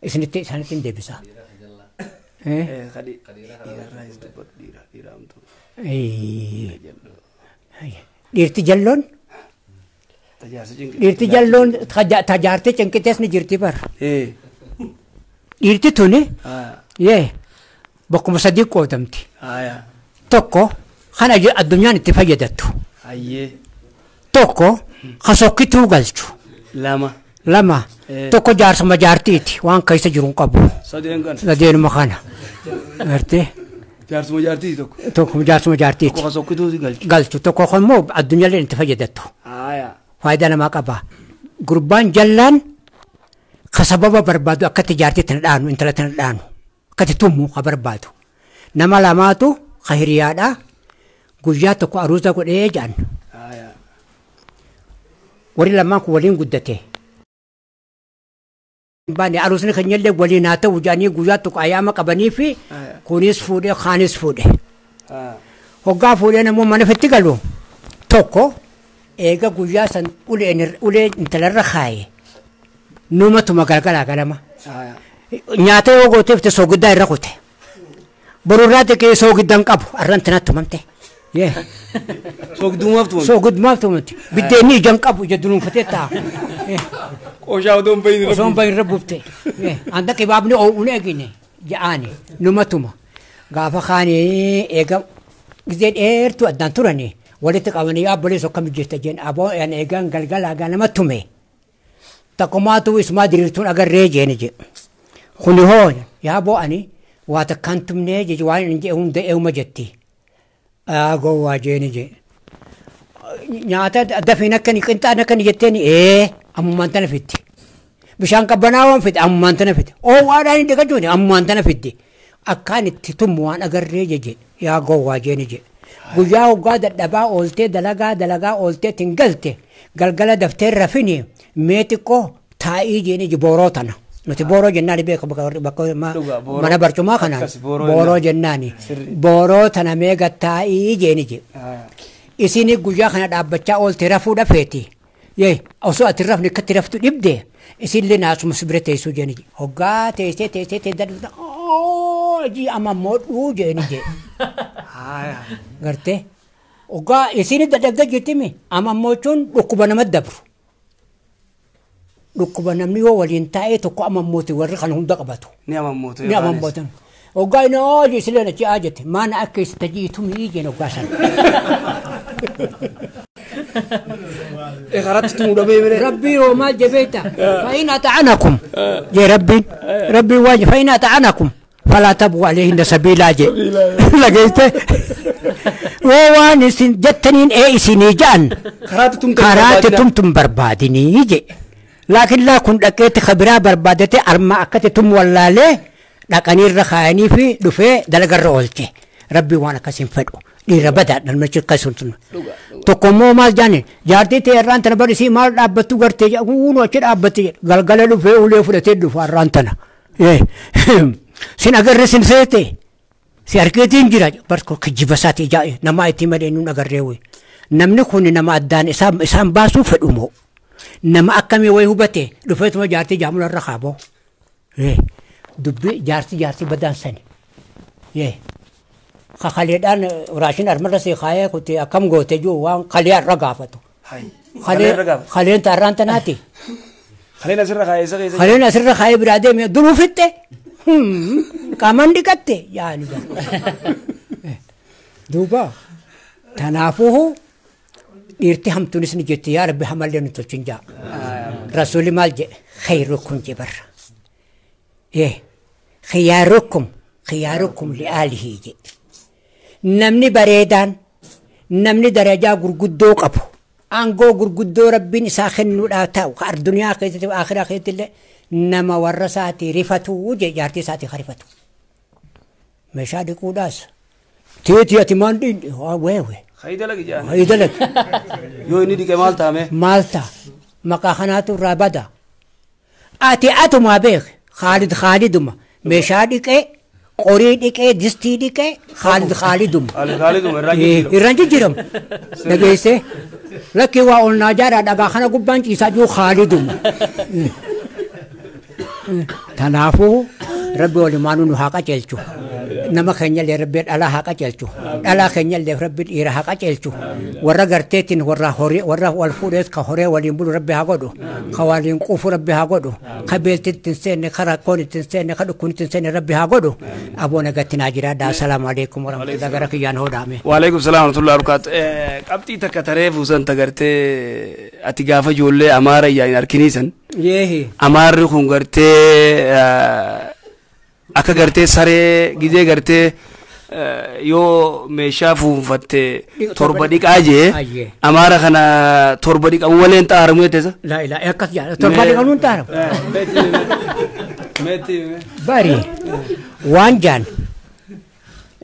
Isinitti isaanitti hin deebisa. Dhiirti jalloon dhiirti jalloon tajaartee cinqitees ni jirti bara. Dhiirti tuni bakkuma sadii qoodamti. Tokko kan addunyaan itti fayyadattu. Tokko kan sokkituu galchu. Lama. Tokko jaarsuma jaartiiti waan keessa jiru hin qabu. Sadeenuma kana. Gartee. Jaarsuma jaartiiti tokko. Tokko jaarsuma jaartiiti. Tokko kan sokkituu galchu. Galchu tokko immoo addunyaallee itti fayyadattu. Faayidaa namaa qaba. Gurbaan jallaan ka sababa barbaadu akkatti jaartii tana dhaanu intala tana dhaanu akkatti tummu ka barbaadu. Nama lamaatu ka hiriyaadha guyyaa tokko aruuza godhee jedhan. Warri lamaan kun waliin guddate. Baane aruusni keenyallee waliin haa ta'u jedhanii guyyaa tokko ayyaama qabanii fi kunis fuudhee kaanis fuudhe. Hoggaa fuudhee namoonni mana ofitti galu tokko eega guyyaa san ulee intalarra kaaye numatuma galgalaa galama. Nyaata yoo gooteef soogiddaa irra kute. Borurraa xiqqee soogiddaa hin qabu arraan tanatti tumamte. Soogiddumaaf tumamte. Soogiddumaaf tumamte. Biddeenni ija hin qabu ija dunuunfatee taa'a. Qooshaa otoo hin bahin irra Osoo hin bahin irra buufte. Anta qibaabni oo'uun eegine ja'aani numatuma. Gaafa kaanii eega gizee dheertuu addaan turanii walitti qabanii abboleessa akkam hojjetta jeen aboo eegaan galgalaa ganama tume. Takkumaatu isumaa diriirtuun agarree jeeni jedhe. Kuni hoo yaa bo'ani waa takkaan tumnee jechi waan hin jedhe hunda eewuma jetti. Gowwaa jeeni jedhe. Nyaata dafiin akkani qinxaan akkani jetteen ammumaan tana fiddi. Bishaan qabbanaa waan fidde ammumaan tana fidde. Oowwaadhaan hin dhiqachuuni ammumaan tana fiddi. Akkaan itti tummu waan agarree jeje yaa gowwaa jeeni jedhe. Guyyaa hoggaa dadhabaa ooltee dalagaa ooltee ittiin galte galgala daftee rafini mee xiqqoo taa'ii jeeni booroo tana. Nuti booroo jennaan beeku bakka mana barcumaa kanaan booroo jennaani. Booroo tana mee gattaa'ii jeeni jedhe. Isin guyyaa kana dhaabbachaa oolte rafuu dhafeeti. Osoo ati rafni akkatti raftu dhibde isinillee naasuma si bira teessuu jeeni jedhe. Hoggaa teessee teessee teessee jii amma moodhuu jeeni jedhe. Gartee hoggaa isin dadhabdee jirtimi amma moochuun dhukkuba nama dabru. Dhukkuba namni yoo waliin taa'ee tokko amma mooti warri kan hunda qabatu. Ni amammoota. Ni amammoota. Hoggaa inni hojii isileen achi haa jette maana akka isa tajiitumii jeen hoggaa sana. Karatti tumuu dhabee bire. Rabbii hoo maal jabeeta. Fa'in ata'anakum. Jee rabbiin. Rabbiin waan fa'in ata'anakum. Falaa tabuu alayhinna sabiilaa jee. Dhageesse. Woo waan isin jettaniin ee isinii ja'an. Karaatti tumtum barbaadinii jee. Laakiin laa kun dhaqeetti kabiraa barbaadate armaa akkatti tum wallaalee dhaqanii irra kaayanii fi dhufee dalagarra oolche. Rabbi waan akkasiin fedhu. Dhiira badaadha namichi akkasuun sun. Tokko immoo maal jaani jaartii ta'e irraan tana barisii maal dhaabbattu gartee jedhu achi dhaabbatti galgala dhufee ulee fudhatee dhufa irraan tana. Sin agarree sin seete si argeetiin jira barko kijjiba isaati ijaa nama itti malee nuun agarree wayi. Namni kun nama addaan isaan baasuu fedhu moo nama akkamii wayi hubate dhufeetuma jaartii jaamula irra kaaboo. Dubbii jaartii badaan sani. Kaleedhaan raashin armarra si kaayee kuti akkam goote jiru waan kalee irra gaafatu. Kaleen taarraan tanaati. Kaleen asirra kaayee isa keessa. Kaleen asirra kaayee biraa deeme duruu fixxe. Qaamaan dhiqatte yaani. Duuba Tanaafuu dhiirti hamtuunis ni jetti yaa Rabbi hamallee nu tolchin jaa. Rasuulli maal jedhe khayrukum jebarra. Khiyaarukum khiyaarukum li'aalihi jedhe. Namni bareedaan namni darajaa gurguddoo qabu aangoo gurguddoo Rabbiin isaa kennuudhaa ta'u ka addunyaa keessatti akhiraa keessatti illee nama warra isaatii rifatu jee jaartii isaatii rifatu. Meeshaa dhiquudhaas teetii ati maal dhiqne weewe. Hayi dalagi jaan. Hayi dalagi. Yoo inni dhiqe maal taame? Maal ta'a? Maqaa kanaatu irraa bada. Ati atumaa beek Khaalid Khaaliduma meeshaa dhiqee qorii dhiqee distii dhiqee Khaalid Khaaliduma. Khaalid Khaaliduma irraan jijjiiramu. Irraan jijjiiramu. Dhageessee lakkii waa ol naa jaadhaa dhagaa kana gubbaan ciisaa jiru Khaaliduma. Kanaafuu Rabbi walumaanuu nu haa qajeelchu. Nama keenyallee Rabbi dhalaa haa qajeelchu. Dhalaa keenyallee Rabbi dhiira haa qajeelchu. Warra garteetiin warra horii warra wal fuudhees ka horee waliin bulu Rabbi haa godhu. Ka waliin quufu Rabbi haa godhu. Ka beelti ittiin seenne, ka rakkoon ittiin seenne, ka dhukkuun ittiin seenne Rabbi haa godhu. Aboo nagatti naa jiraadha. Assalaamu alaikum warahmatullahi gara kiyyaan hoodhaame. Waalaikum salaam warahmatullahi wabarakatuh. Qabxii takka taree fuusan tagartee ati gaafa ijoollee Amaara iyyaan hin harkiniisan. Yeehi. Amaarri kun gartee akka gartee saree gizee gartee yoo meeshaa fuunfatte torba dhiqaa jee Amaara kana torba dhiqamu malee hin xaaramu jettesa. Laa ilaaha akkas jedha torba dhiqamu hin xaaramu. Bari waan jaan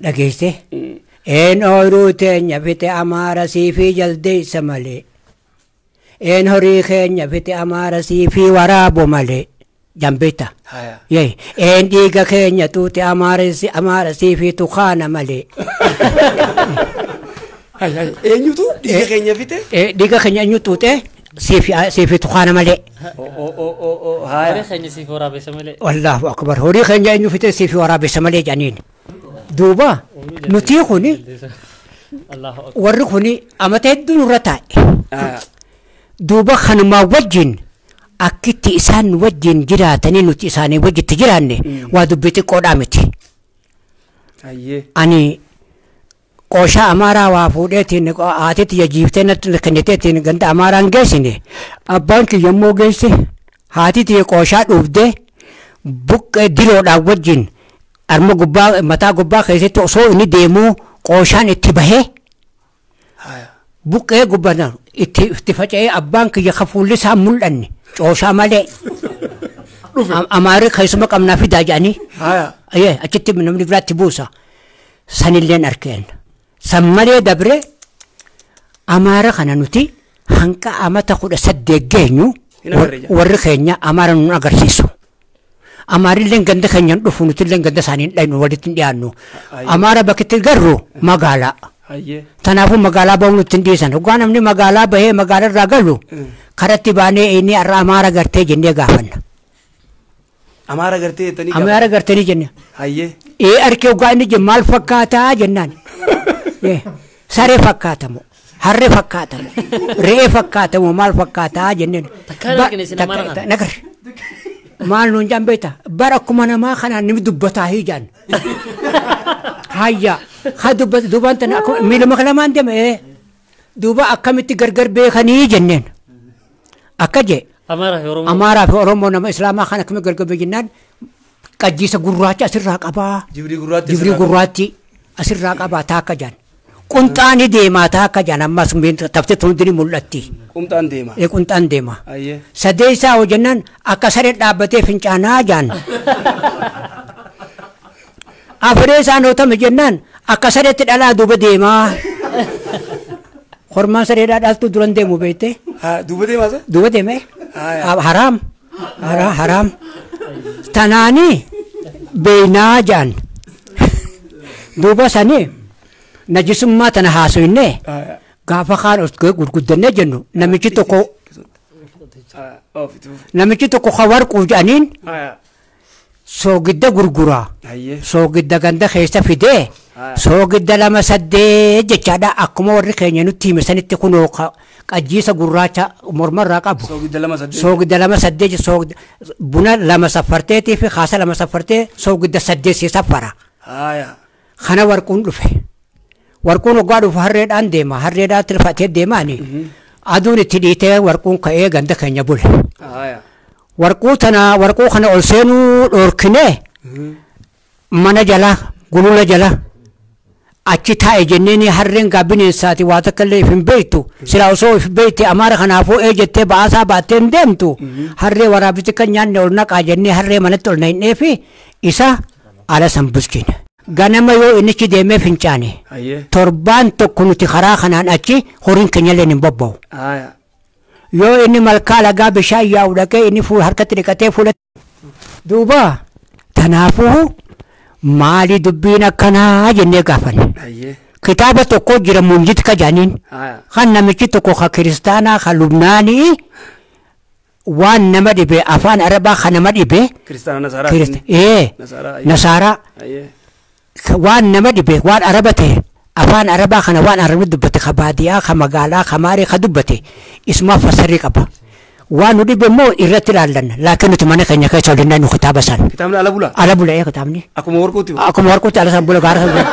dhageesse een ooyiruu teenya fite Amaara siifii jaldeessa malee een horii keenya fite Amaara siifii waraabo malee. Jambita. Yee een dhiiga keenya tuute Amaara siifii tukaana malee. Eenyutu dhiiga keenya fite? Dhiiga keenya eenyu tuute siifii tukaana malee. Horii keenya siifii waraabessa malee. Allahu akbar horii keenya eenyu fite siifii waraabessa malee jedhaniin. Duuba nuti kuni warri kuni amata hedduu nurra taa'e. Duuba kanumaa wajjin akkitti isaan wajjin jiraatanii nuti isaanii wajjitti jiraanne waa dubbii xiqqoodhaa miti. Ani qooshaa Amaaraa waa fuudheetiin haatitti yajiiftee natti kenniteetiin ganda Amaaraan geessine abbaan kiyya immoo geesse haatitti qooshaa dhuufdee buqqee diroodhaan wajjin arma gubbaa mataa gubbaa keessatti osoo inni deemuu qooshaan itti bahee buqqee gubbaa itti faca'ee abbaan kiyya ka fuulli isaa mul'anne qooshaa malee Amaarri keessuma qabnaa fidaa jedhanii achitti namni biraatti buusa sanilleen arkeen san malee dabre Amaara kana nuti hanqa amata 18 geenyu warri keenya Amaara nu agarsiisu. Amaarilleen ganda keenyaan dhufu nutilleen ganda isaanii hin dhaynu walitti hin dhiyaannu. Amaara bakkitti garru magaalaa. Kanaafuu magaalaa bahuun nutti hin dhiisan. Hoggaa namni magaalaa bahee magaalaa irraa galu karatti baanee inni har'a Amaara gartee jennee gaafanna. Amaara gartee jettanii gaafanna? Amaara gartee jenne. Arkee hoggaa inni jennu maal fakkaataa jennaan. Saree fakkaatamu. Harree fakkaatamu. Re'ee fakkaatamu maal fakkaataa jenneen. Nagar. Maal nuun jaan beektaa? Bara akkuma namaa kanaan namni dubbataa hii jaan. Hayya. Haa dubbata duubaan tana miiluma lamaan deema duuba akkamitti gargar beekanii jenneen. Akka jee. Amaaraa fi Oromoo nama Islaamaa kan akkamitti gargar beekan jennaan qajjiisa gurraacha asirraa qabaa. Jibrii gurraatti asirraa qabaa taakka jaan. Qunxaani deemaa taakka jaan ammas taftee hundi mul'atti. Qunxaan deema. Qunxaan deema. Sadee isaa hoo jennaan akka saree dhaabbatee fincaanaa jaan. Afuree isaan hootame jennaan akka sareetti dhalaa duuba deemaa. Kormaan sareedhaa dhaltuu duran deemu beekte. Duuba deemaa sa? Duuba deeme. Haraam. Haraam. Tanaani beeynaa jaan. Duuba sanii najisummaa tana haasofne gaafa kaan os gurguddannee jennu namichi tokko ka warquu jedhaniin soogidda gurguraa soogidda ganda keessa fidee soogidda 2 8 jechaadha akkuma warri keenya nutti hime sanitti kunoo qajjiisa gurraacha mormarraa qabu soogidda 2 8 buna 2 saffarteetii fi kaasa 2 saffartee soogidda 8 si saffara. Kana warquun dhufe. Warquun hoggaa dhufu harreedhaan deema. Harreedhaan tirfatee deemaani. Aduun itti dhiitee warquun ka'ee ganda keenya bule. Warquu tana warquu kana ol seenuu dhorkinee mana jala gulula jala achi taa'e jenneen harreen gaa bineensaati waa takka illee if hin beektu. Silaa osoo if beekte amaara kanaafuu ee jettee ba'aasaa baattee hin deemtu. Harree waraabbichi kan nyaanne ol naqaa jennee harree manatti ol naqnee fi isa ala san bulchine. Ganama yoo innichi deemee fincaane. Torbaan tokko nuti karaa kanaan achi horiin keenya illee hin bobba'u. Yoo inni malkaa lagaa bishaan yaa'u dhaqee inni fuula harkatti dhiqatee fuula. Duuba tanaafuu maali dubbiin akkanaa jennee gaafanne. Kitaaba tokko jira munjit ka jaaniin. Kan namichi tokko ka kiristaanaa ka Lubnaanii waan nama dhibe afaan Arabaa ka nama dhibe. Kiristaana Nasaaraa. Nasaaraa. Waan nama dhibe waan Araba ta'e afaan Arabaa kana waan Arabni dubbate ka baadiyyaa ka magaalaa ka maarii ka dubbate isuma fassarrii qaba. Waan nu dhibe immoo irratti ilaallanna laakiin nuti mana keenya keessa ol nu kitaaba san. Kitaabni ala bula? Ala bula ee kitaabni. Akkuma warquutti? Akkuma warquutti ala san bula gaara san bula.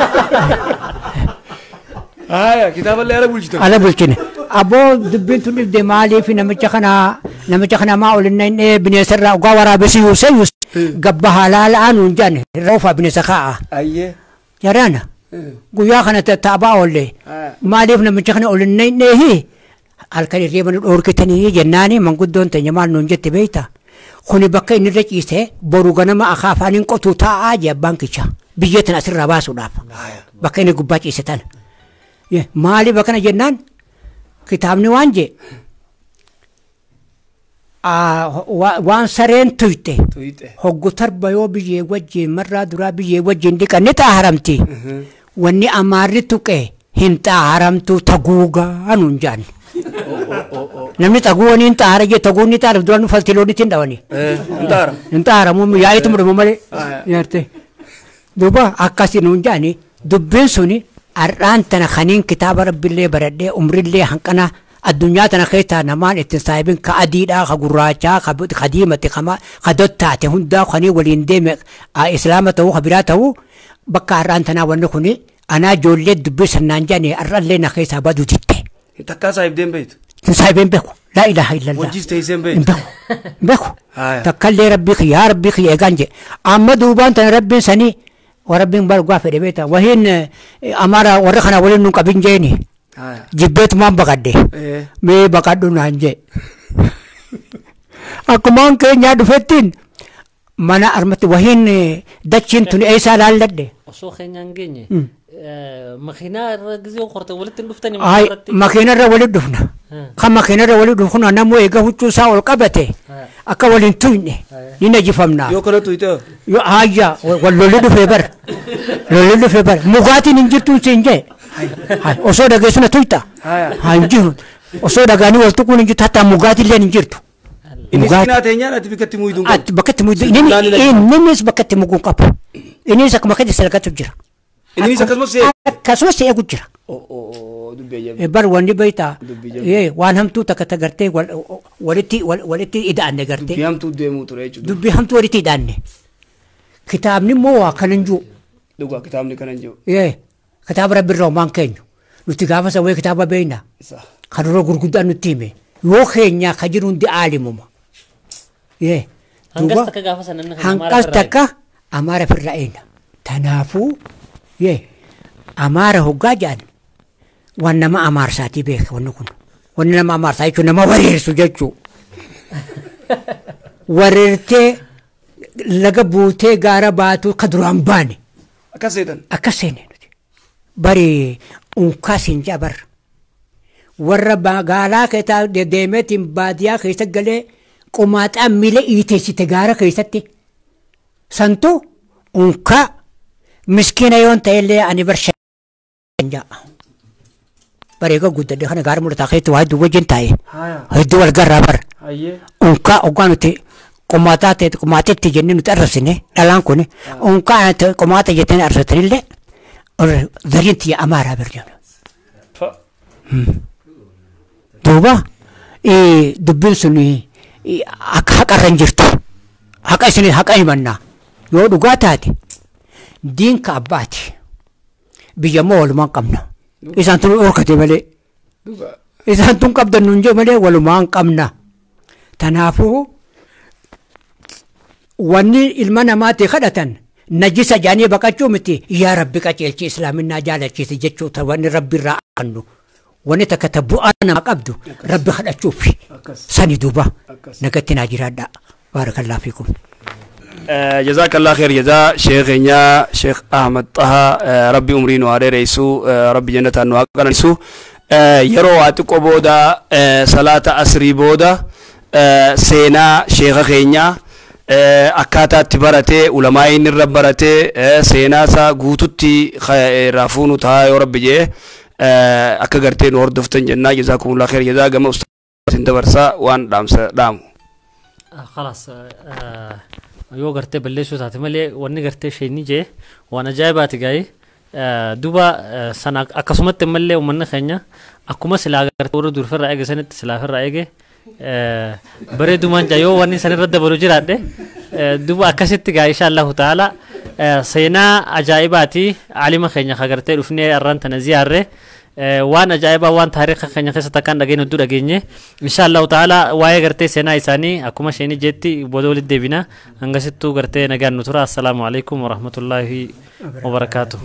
Haaya kitaaballee ala bulchitan? Ala bulchine. Aboo dubbiin tun dhibde maaliif namicha kana maa ol inni bineensarraa ogaa waraabessi yuusee yuusee gabba halaala aanuun jaan roofaa bineensa kaa'a. Jaraana guyyaa kana taabaa oolle maaliif namicha kana ol inni halkan hirriba nu dhoorkitanii jennaani manguddoon teenya maal nuun jette beekta. Kuni bakka inni irra ciise boru ganama akaafaaniin qotuu taa'aa jee abbaan kicha biyya tana asirraa baasuudhaaf bakka inni gubbaa ciise tana. Maaliif akkana jennaan kitaabni waan jee waan sareen tuyte hoggu tarba yoo biyyee wajjin marraa duraa biyyee wajjin dhiqanne xaaharamti. Wanni amaarri tuqe hin xaaharamtu taguugaa nuun jaanne. Namni taguun hin xaahara jee taguun ni xaahara duraan faltiloonni ittiin dhawani. Hin xaaharamu yaa'itu mudhama malee. Duuba akkasii nuun jaanne dubbiin suni har'aan tana kaniin kitaaba rabbiillee baradhee umrillee hanqana addunyaa tana keessaa namaan ittiin saahibin ka adiidhaa ka gurraachaa ka diimate ka dottaate hundaa kanii waliin deeme islaama ta'uu ka biraa ta'uu bakka har'aan tanaa wanni kuni anaa ijoollee dubbii sannaan jaane har'allee na keessaa baduu ditte. Takkaa saahibdeen beektu? Saahibeen beeku. Laa ilaaha illallah. Wajjis teesseen beektu? Hin beeku. Takkallee rabbii kiyya yaa rabbii kiyya eegaan jee. Amma duubaan tana rabbiin sanii warabbiin bargaa fedhe beekta. Wahiin amaara warra kana waliin nu qabin jeeni. Jibbeetumaan baqadde. Mee baqadhu naan jee. Akkumaan keenyaa dhufettiin mana armatti wahiin dachiin tun eessaa laalladhe. Osoo keenyaan geenye makiinaa irra gizee qorte walitti hin dhuftani? Makiina irra walitti dhufna. Kan makiina irra walitti dhufnu namuu eega huccuu isaa ol qabate akka waliin tuyne ni najifamna. Yoo kana tuyte? Hayya wal lolli dhufee bar. Lolli dhufee bar. Mugaatiin hin jirtu siin jee. Osoo dhageessuna tuyta. Hin jiru. Osoo dhagaanii wal tuquun hin jirtu hatta mugaatiin illee hin jirtu. Inni siqinaa teenyaan ati bakka itti muyiduun qabu. Ati bakka itti muyiduun innis bakka itti muguun qabu. Innis akkuma keessa salgatu jira. Innis akkasumas se'ee. Akkasumas se'ee jira. Bar wanni beektaa waan hamtuu takka tagartee walitti ida'anne gartee. Dubbii hamtuu deemuu ture jechuudha. Dubbii hamtuu walitti ida'anne. Kitaabni immoo waa kanan jiru. Dhugaa kitaabni kanan jiru. Kitaaba rabbi irraa homaan keenyu. Nuti gaafa sawwee kitaaba beekna. Kan yeroo gurguddaan nutti hime. Yoo keenyaa ka jiru hundi aalimuma. Hangas takka gaafa sana namni hanqas takka amaara firra eena. Tanaafuu amaara hoggaa jedhan waan nama amaarsaatii beeka wanni kun. Wanni nama amaarsaa jechuun nama wareersu jechuu. Wareertee laga buutee gaara baatu ka duraan baane. Akkas seetan? Akkas seene nuti. Bari unkaas hin jabar. Warra magaalaa keessaa deemeetiin baadiyyaa keessa galee qomaaxaa miila iiteessite gaara keessatti. Santu unkaa miskiina yoon ta'ellee ani barsha ja'a. Bareega guddadhe kana gaara mul'ataa keessatti waa hedduu wajjin taa'e. Hedduu wal garraa bara. Unkaa hoggaa nuti qomaaxaa ta'e qomaaxetti jennee nuti arrabsine dhalaan kun unkaa qomaaxa jettanii arrabsatanillee zariin tiyya amaaraa bir jedhu. Duuba dubbiin sun akka haqarra hin jirtu. Haqa isin haqa himannaa. Yoo dhugaa taate diinka abbaati. Biyya immoo walumaan qabna. Isaan tun dhorkate malee. Isaan tun qabdan nuun jee malee walumaan qabna. Tanaafuu wanni ilma namaatti kadhatan najisa jaanii baqachuu miti, yaa rabbi qaceelchi, islaaminaa jaalachiisi jechuu, ta wanni rabbi irraa argannu. Wanni takka ta bu'aa nama qabdu rabbi kadhachuuf sani. Duuba nagatti naa jiraadha. Baarakallaa fiikum. Jazakallah khair jazaa sheekh keenya Sheekh Ahmad Taha, rabbi umrii nu haa dheeressu, rabbi jannataan nu haa qananiisu. Yeroo waa xiqqoo booda, salaata asrii booda, seenaa sheekha keenyaa akkaataa itti baratee, ulamaa inni irra baratee, seenaa isaa guututti irraa fuunu ta'a yoo rabbi jee. Akka gartee nu hordoftan jennaa. Jazaakumullah khair jazaa. Gama ustaazin dabarsaa waan dhaamsa dhaamu. خلاص, yoo gartee balleessuu taate malee wanni gartee isheenii jee waan ajaa'ibaati gaa'ee. Duuba sana akkasumatti ammallee uummanni keenya akkuma silaa gartee warra durfirraa eege sanitti silaafirraa eege bareedumaan jaa yoo wanni sanirra dabalu jiraadhe. Duuba akkasitti gaa, insha Allahu ta'ala, seenaa ajaa'ibaati alima keenya ka gartee dhufnee arraan tana ziyaarre, waan ajaa'ibaa waan taariika keenya keessatti akkaan dhageenye hedduu dhageenye. Insha Allahu ta'ala, waa'ee gartee seenaa isaanii akkuma isheen jetti booda walitti deebina. Hangasittuu gartee nagaan nu tura. Assalaamu alaikum warahmatullaahi wabarakaatuh.